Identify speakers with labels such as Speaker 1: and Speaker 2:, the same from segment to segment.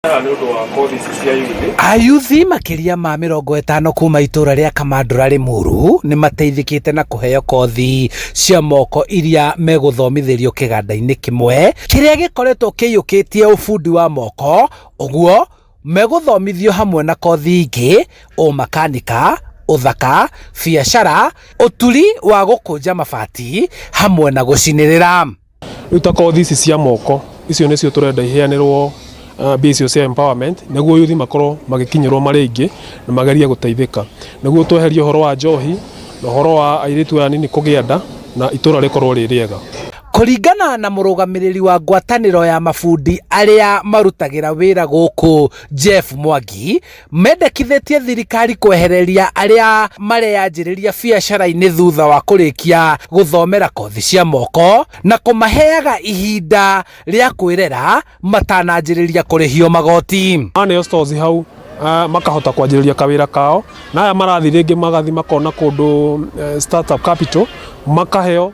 Speaker 1: Nĩ ũndũ wa kothi ici cia youth.
Speaker 2: Ayuthi makĩria ma 50 kuma itũra rĩa Kamandũra Limuru nĩ mateithĩkĩte na kũheo kothi cia moko iria megũthomithĩrio kĩganda-inĩ kĩmwe kĩrĩa gĩkoretwo kĩiyũkĩtie ũbundi wa moko. Ũguo megũthomithio hamwe na kothi ingĩ, ũmakanika, ũthaka, biacara, ũturi wa gũkũnja mabati hamwe na gũcinĩrĩra.
Speaker 1: Rĩu ta kothi ici cia moko, icio nĩcio tũrenda iheanĩrwo mbia icio cia empowerment, nĩguo yuthi makorwo magĩkinyĩrwo marĩ aingĩ na magerie gũteithĩka, nĩguo tweherie ũhoro wa njohi na ũhoro wa airĩtu aya anini kũgĩa nda na itũra rĩkorwo rĩ rĩega.
Speaker 2: Kũringana na mũrũgamĩrĩri wa ngwatanĩro ya mabundi arĩa marutagĩra wĩra gũkũ, Jeff Mwangi, mendekithĩtie thirikari kwehereria arĩa mareyanjĩrĩria biacara-inĩ thutha wa kũrĩkia gũthomera kothi cia moko na kũmaheaga ihinda rĩa kwĩrera matananjĩrĩria kũrĩhio magoti.
Speaker 1: Maneo stores hau, makahota kwanjĩrĩria kawĩra kao, na aya marathiĩ rĩngĩ magathi makona kũndũ startup capital, makaheo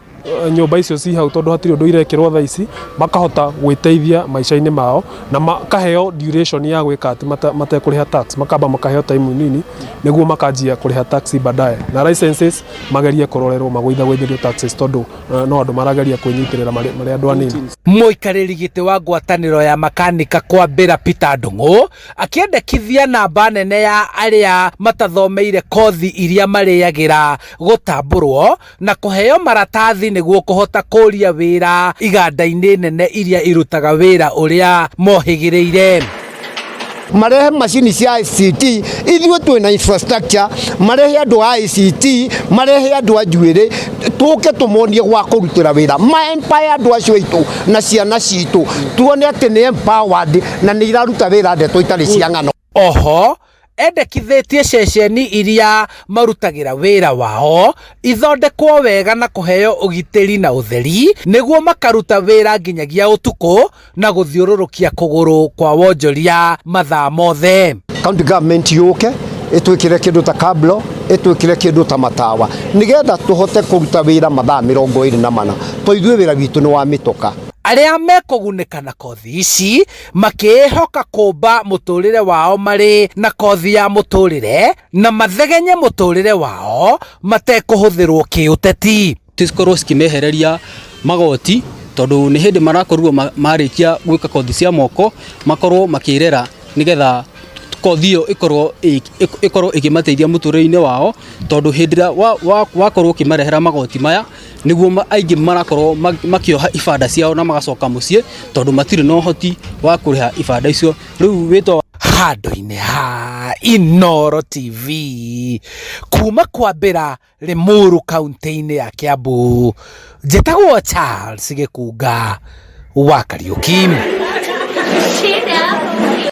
Speaker 1: nyũmba icio ci hau, tondũ hatirĩ ũndũ irekĩrwo thaa ici, makahota gwĩteithia maica-inĩ mao na makaheo duration ya gwĩka atĩ matekũrĩha tax, makamba makaheo time nini nĩguo makanjia kũrĩha tax baadaye, na licenses magerie kũrorerwo magũithagũithĩrio taxes, tondũ no andũ marageria kwĩnyitĩrĩra marĩ andũ anini.
Speaker 2: Mũikarĩri gĩtĩ wa ngwatanĩro ya makanika kwambĩra, Peter Ndung'u, akĩendekithia namba nene ya arĩa matathomeire kothi iria marĩagĩra gũtambũrwo na kũheo maratathi nĩguo kũhota kũria wĩra iganda-inĩ nene iria irutaga wĩra ũrĩa mohĩgĩrĩire.
Speaker 3: Marehe macini cia ICT, ithuĩ twĩna infrastructure, marehe andũ a ICT, marehe andũ a njuĩrĩ, tũke tũmonie gwa kũrutĩra wĩra, ma empower andũ acio aitũ na ciana citũ, tuone atĩ nĩ empowered na nĩ iraruta wĩra, ndeto itarĩ cia ng'ano.
Speaker 2: Oho endekithĩtie ceceni iria marutagĩra wĩra wao ithondekwo wega na kũheo ũgitĩri na ũtheri nĩguo makaruta wĩra nginyagia ũtukũ na gũthiũrũrũkia kũgũrũ kwa wonjoria mathaa mothe.
Speaker 3: County government yũke ĩtwĩkĩre kĩndũ ta kablo, ĩtwĩkĩre kĩndũ ta matawa, nĩgetha tũhote kũruta wĩra mathaa 24, to ithuĩ wĩra witũ nĩ wa mĩtoka.
Speaker 2: Arĩa mekũgunĩka na kothi ici makĩĩhoka kũmba mũtũrĩre wao marĩ na kothi ya mũtũrĩre na mathegenye mũtũrĩre wao matekũhũthĩrwo kĩũteti.
Speaker 4: Cikorwo cikimehereria magoti, tondũ nĩ hĩndĩ marakorirwo marĩkia gwĩka kothi cia moko, makorwo makĩrera nĩgetha kothi ĩyo ĩkorwo ĩkĩmateithia mũtũrĩre-inĩ wao, tondũ hĩndĩ ĩrĩa wakorwo ũkĩmarehera magoti maya nĩguo aingĩ marakorwo makĩoha ibanda ciao na magacoka mũciĩ, tondũ matirĩ na ũhoti wa kũrĩha ibanda icio. Rĩu wĩtwa
Speaker 2: Handũ-inĩ ha Inooro TV kuma kwambĩra Limuru kaunti-inĩ ya Kiambu, njĩtagwo Charles Gĩkunga wa Kariũki.